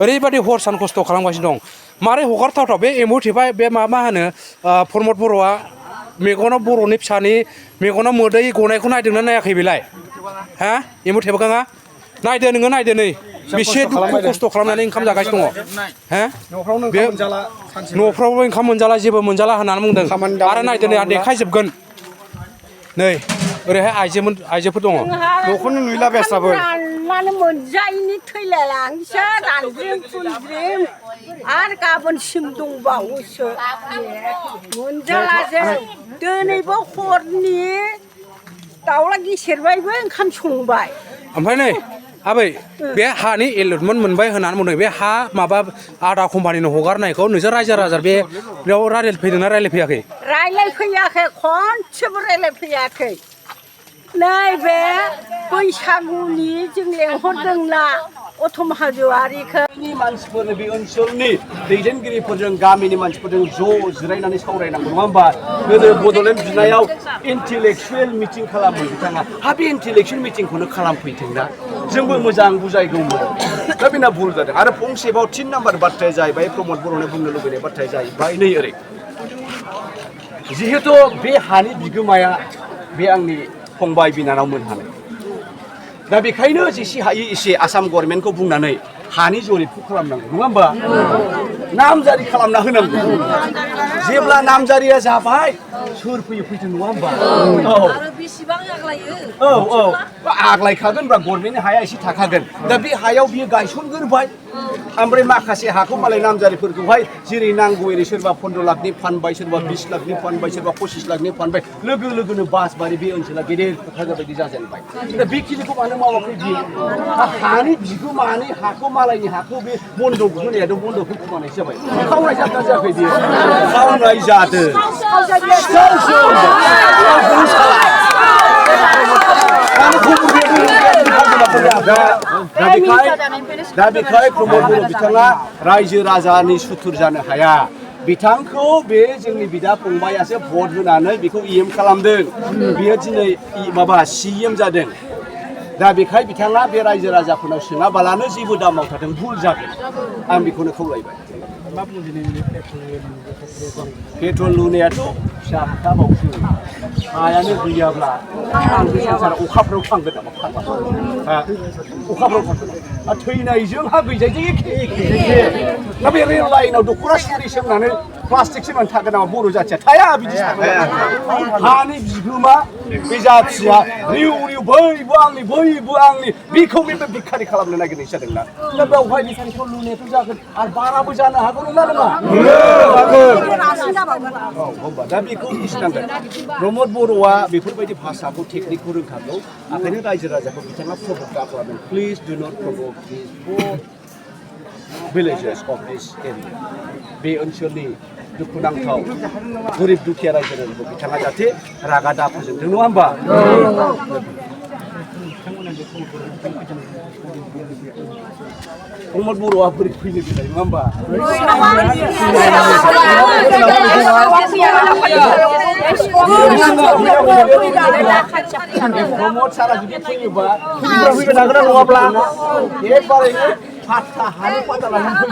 ओरैबायदि हर सान खस्थ' खालामगासिनो दं मारै हगारथावथाव बे एम्बु थेबाय बे मा होनो प्रमद बर'आ मेगनाव बर'नि फिसानि मेगनाव मोदै गनायखौ नायदोंना नायाखै बेलाय हा एम्बु थेबगाङा नायदो नोङो नायदो नै बेसे दुखु खस्थ' खालामनानै ओंखाम जागासिनो दङ हा बे न'फ्रावबो ओंखाम मोनजाला जेबो मोनजाला होननानै बुंदों आरो नायदो नै आं देखायजोबगोन नै ओरैहाय आइजोफोर दङ न'खौनो नुयला बेस्राबो मानो मोनजायैनि थैलायलांसो रानज्रिं खुनज्रिं आरो गाबोनसिम दंबावोसो मोनजाला जों दिनैबो हरनि दाउला गेसेरबायबो ओंखाम संबाय ओमफ्राय नै आबै बे हानि एलटमेन्ट मोनबाय होननानै बुंदों बे हा माबा आदा कम्पानिनो हगारनायखौ नोंसोर रायजो राजा बेयाव रायज्लायफैदोंना रायज्लायफैयाखै रायज्लायफैयाखै खनसेबो रायज्लायफैयाखै नैबे बैसागुनि जों लेंहरदोंना अथम हाजोआरिखौ मानसिफोरनो बे ओनसोलनि दैदेनगिरिफोरजों गामिनि मानसिफोरजों ज' जिरायनानै सावरायनांगौ नङा होमबा गोदो बड'लेण्ड बिनायाव इन्टेलेक्सुयेल मिटिं खालामो बिथाङा हा बे इन्टेलेक्सुयेल मिटिंखौनो खालामफैथोंना जोंबो मोजां बुजायगौमोन दा बेना भुल जादों आरो फंसेबाव 3 नाम्बार बाथ्राया जाहैबाय प्रमद बर'नो बुंनो लुबैनाय बाथ्राया जाहैबाय नै ओरै जिहेथु बे हानि बिगोमाया बे आंनि फंबाय बिनानाव मोनहानो दा बेखायनो जेसे हायो एसे आसाम गभर्नमेन्टखौ बुंनानै हानि जरिबखौ खालामनांगौ नङा होमबा नामजारि खालामना होनांगौ जेब्ला नामजारिया जाबाय सोर फैयो फैथों नङा होमबा आरो बेसेबां आग्लायो औ आग्लायखागोन बा गभर्नमेन्टनि हाया एसे थाखागोन दा बे हायाव बियो गायसनगोरबाय ओमफ्राय माखासे हाखौ मालाय नामजारिफोरखौहाय जेरै नांगौ एरै सोरबा 15 लाखनि फानबाय सोरबा 20 लाखनि फानबाय सोरबा 25 लाखनि फानबाय लोगो लोगोनो बासबारि बे ओनसोला गेदेर क'क्राझार बायदि जाजेनबाय दा बेखिनिखौ मानो मावाखै बियो हानि बिगोमानि हाखौ मालायनि हाखौ बे बन्दक होनायाथ' बन्दकखौ खोमानाय जाबाय खावनाय जादों जायाखै बियो खावनाय जादों दा बेखाय प्रमद बर' बिथाङा रायजो राजानि सुथुर जानो हाया बिथांखौ बे जोंनि बिदा फंबायासो भट होनानै बेखौ इएम खालामदों बियो दिनै माबा सिएम जादों दा बेखाय बिथाङा बे रायजो राजाफोरनाव सोङाबालानो जेबो दाम मावथारदों भुल जागोन आं बेखौनो खावलायबाय पेट्रल लुनायाथ' फिसा खोथाबावसो हायानो गैयाब्ला आं बे संसार अखाफ्राव थांगोन नामा अखाफ्राव थांगोन थैनायजों हा गैजायजों एखे दा बे रेल लाइनाव दख'ना सुरि सोंनानै प्लास्टिक सेमनानै थागोन नामा बर' जाथिया थाया बिदि हानि बिगोमा बे जाथिया रिउ रिउ बैबो आंनि बेखौ बे भिखारि खालामनो नागिरनाय जादोंना दा बेवहाय पेट्रल लुनायाथ' जागोन आरो बाराबो जानो हागौ नङा दा बेखौ बुजिनांगोन प्रमद बर'आ बेफोरबायदि भाषाखौ टेकनिकखौ रोंखागौ ओंखायनो रायजो राजाखौ बिथाङा प्रभ'क खालामदों please do not प्रभ'क this villages of this area बे ओनसोलनि दुखुनांथाव गोरिब दुखिया रायजो राजाखौ बिथाङा जाहाथे रागा दा फोजोबदों नङा होमबा प्रमद बर'आ बोरै फैनो बिलाय नङा होमबा प्रमद सारा जुदि फैयोबा फैनो नागोन नङाब्ला एकबारैनो फात्ता हानि फात्ता लानानै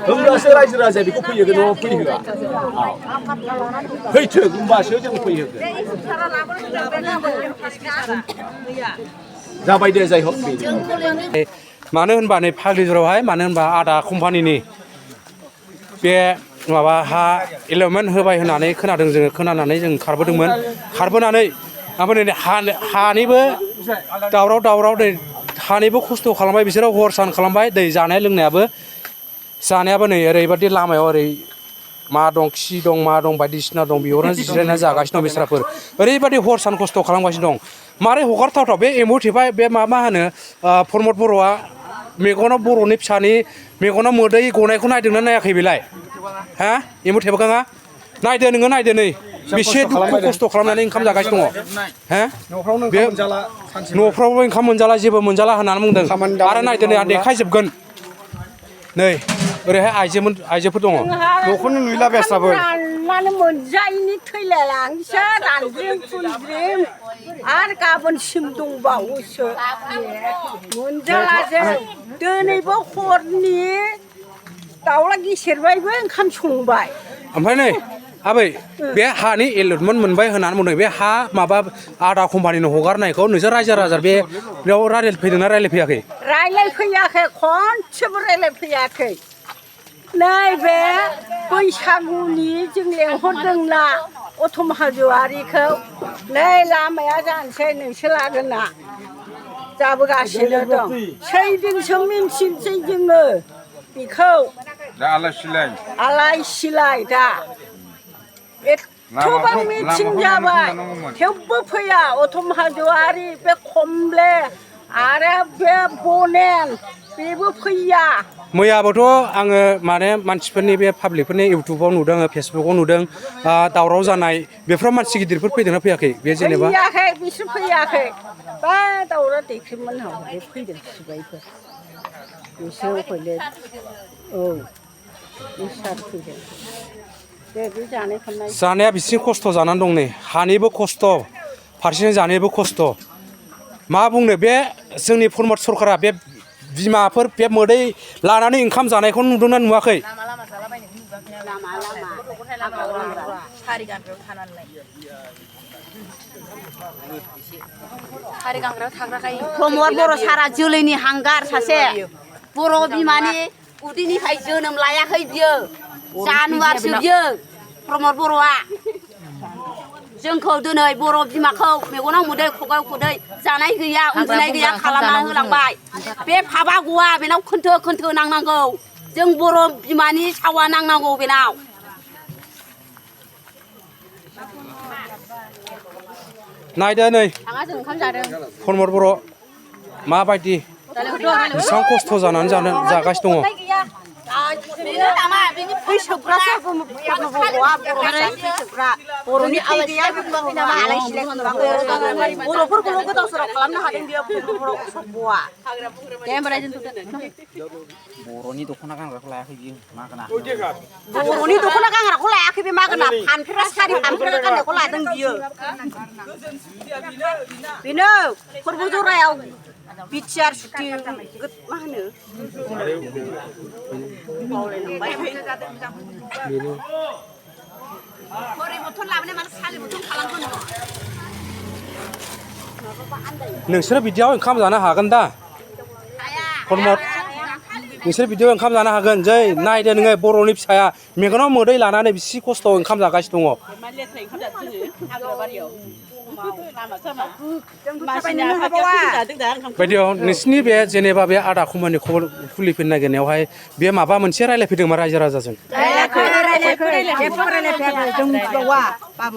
होमब्लासो रायजो राजाया बेखौ फैहोगोन न'आव फैहोआ फैथों होमबासो जों फैहोगोन जाबाय दे जाय हक मानो होनबा नै फाग्लिजरावहाय मानो होनबा आदा कम्पानिनि बे माबा हा एलटमेन्ट होबाय होननानै खोनादों जोङो खोनानानै जों खारबोदोंमोन खारबोनानै ओमफ्राय नै हानिबो दावराव दै हानिबो खस्थ' खालामबाय बिसोरो हर सान खालामबाय दै जानायाबो नै ओरैबायदि लामायाव ओरै मा दं खि दं मा दं बायदिसिना दं बेयावनो जिरायनानै जागासिनो दं बेस्राफोर ओरैबायदि हर सान खस्थ' खालामगासिनो दं मारै हगारथावथाव बे एम्बु थेबाय बे मा होनो प्रमद बर'आ मेगनाव बर'नि फिसानि मेगनाव मोदै गनायखौ नायदोंना नायाखै बेलाय हा एम्बु थेबगाङा नायदो नोङो नायदो नै बेसे दुखु खस्थ' खालामनानै ओंखाम जागासिनो दङ हा बे न'फ्रावबो ओंखाम मोनजाला जेबो मोनजाला होननानै बुंदों आरो नायदो नै आं देखायजोबगोन नै ओरैहाय आइजोफोर दङ दख'ना नुला बेस्राबो राननानै मोनजायैनि थैलायलांसो रानद्रिम खुनद्रिम आरो गाबोनसिम दंबावोसो मोनजाला जों दिनैबो हरनि दाउला गेसेरबायबो ओंखाम संबाय ओमफ्राय नै आबै बे हानि एलटमेन्ट मोनबाय होननानै बुंदों बे हा माबा आदा कम्पानिनो हगारनायखौ नोंसोर रायजो राजा बेयाव रायलायफैदोंना रायलायफैयाखै रायलायफैयाखै खनसेबो रायलायफैयाखै नैबे बैसागुनि जों लेंहरदोंना अथम हाज'वारिखौ नै लामाया जानोसै नोंसोर लागोना जाबोगासिनो दं सैदिनसो मिन्थिनोसै जोङो बेखौ आलाय सिलाय दा एथ'बां मिथिं जाबाय थेवबो फैया अथम हाज'वारि बे खमले आरो बे बनेन बेबो फैया मैयाबोथ' आङो माने मानसिफोरनि बे पाब्लिकफोरनि इउटुबाव नुदों फेसबुकाव नुदों दावराव जानाय बेफोराव मानसि गिदिरफोर फैदोंना फैयाखै बे जेनेबा फैयाखै बिसोर फैयाखै बा दावराव दैख्रिमोनहा फैदों सिबायफोर बिसोर फैदों औ बिसार फैदों दे बे जानाया बिसिनि खस्थ' जानानै दं नै हानिबो खस्थ' फारसेथिं जानायबो खस्थ' मा बुंनो बे जोंनि प्रमद सरकारा बे बिमाफोर बे मोदै लानानै ओंखाम जानायखौ नुदोंना नुवाखै प्रमद बर' सारा जोलैनि हांगार सासे बर' बिमानि उदैनिफ्राय जोनोम लायाखै बियो जानुवारसो बियो प्रमद बर'आ जोंखौ दिनै बर' बिमाखौ मेगनाव मोदै खुगायाव खुदै जानाय गैया उन्दुनाय गैया खालामना होलांबाय बे फाबा गवा बेनाव खोन्थो खोन्थो नांनांगौ जों बर' बिमानि सावा नांनांगौ बेनाव नायदो नै जों ओंखाम जादों प्रमद बर' माबायदि बेसेबां खस्थ' जानानै जागासिनो दङ बर'नि थै गैया आलाय सिलाय बर'फोरखौल' गोदाव सोराव खालामनो हादों बेयो बर'आ दे होमबालाय बर'नि दख'ना गानग्राखौ लायाखै बियो मागोना बर'नि दख'ना गानग्राखौ लायाखै बे मागोना फानफेरा सारि फानफेरा गाननायखौ लादों बियो बेनो फोरबो जरायाव बिटिआर सुटि मा होनो बावलायलांबाय परिबर्तन लाबोनाय माने सालिबर्तन खालामगोन नोंसोर बिदियाव ओंखाम जानो हागोन दा प्रमद नोंसोर बिदियाव ओंखाम जानो हागोन जै नायदो नोङो बर'नि फिसाया मेगनाव मोदै लानानै बिसि खस्थ' ओंखाम जागासिनो दङ बायदियाव नोंसिनि बे जेनेबा बे आदा कम्पानि खबर खुलिफिननो नागिरनायावहाय बे माबा मोनसे रायलायफैदोंमा रायजो राजाजों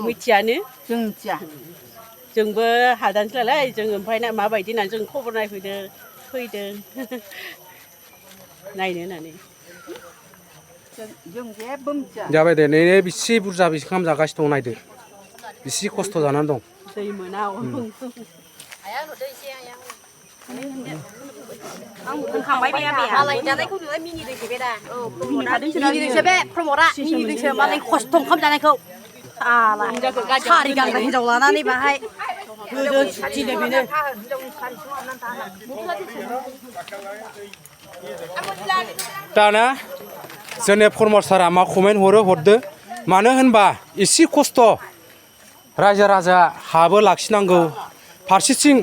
मिथियानो जों मिथिया जोंबो हादानसोलाय जों ओमफ्राय माबायदि होननानै जों खबर नायफैदों फैदों नायनो होननानै जाबाय दे नै बिसि बुरजा बिसि ओंखाम जागासिनो दं नायदो बिसि खस्थ' जानानै दं दै मोना होनखांबाय बे मालायनि जानायखौ नुबाय मिनिदोंसो बे दा मिनिदोंसो बे प्रमदआ मिनिदोंसो मालाय खस्थ' ओंखाम जानायखौ सारि गानग्रा हिनजाव लानानै बाहाय गोजोन सुथिनो बेनो दाना जोंनि प्रमद सारा मा कमेन्ट हरदो मानो होनबा एसे खस्थ' रायजो राजा हाबो लाखिनांगौ फारसेथिं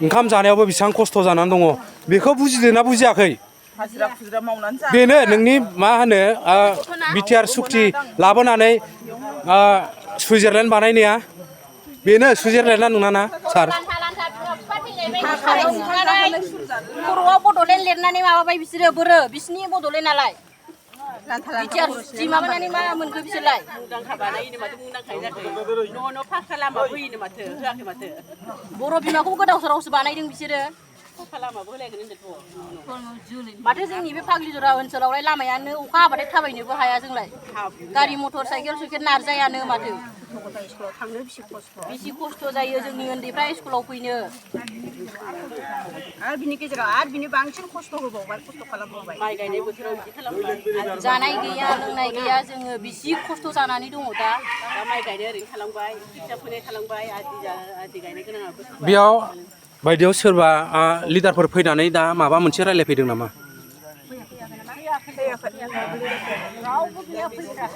ओंखाम जानायावबो बेसेबां खस्थ' जानानै दङ बेखौ बुजिदोंना बुजियाखै बेनो नोंनि मा होनो बिटिआर सुक्ति लाबोनानै सुइजारलेण्ड बानायनाया बेनो सुइजारलेण्डआ नङाना सार खर'आव बड'लेण्ड लिरनानै माबाबाय बिसोरो बोरो बिसिनि बड'लेण्ड नालाय बिटिआर सुक्ति माबानानै मा मोनखो बिसोरलाय मुंदांखा बानायनो माथो मुंदांखा जायाखै न' फाखा लामा होयोनो माथो होआखै माथो बर' बिमाखौ गोदाव सोरावसो बानायदों बिसोरो फाखा लामाबो होलायगोन होनदोंथ' माथो जोंनि बे फाग्लिजरा ओनसोलावलाय लामायानो अखा हाबाथाय थाबायनोबो हाया जोंलाय गारि मटर साइकेल नारजायानो माथो बेसे खस्थ' जायो जोंनि उन्दैफ्रा स्कुलाव फैनो आरो बिनि गेजेराव आरो बिनि बांसिन खस्थ' होबावबाय खस्थ' खालामबावबाय माइ गायनाय बोथोराव बिदि खालामबाय जानाय गैया लोंनाय गैया जोङो बिसि खस्थ' जानानै दङ दा दा माइ गायनाय ओरैनो थालांबाय खोथिया फोनाय थालांबाय आदि गायनो गोनाङाबो बेयाव बायदियाव सोरबा लिडारफोर फैनानै दा माबा मोनसे रायलायफैदों नामा? रावबो गैया फैग्रा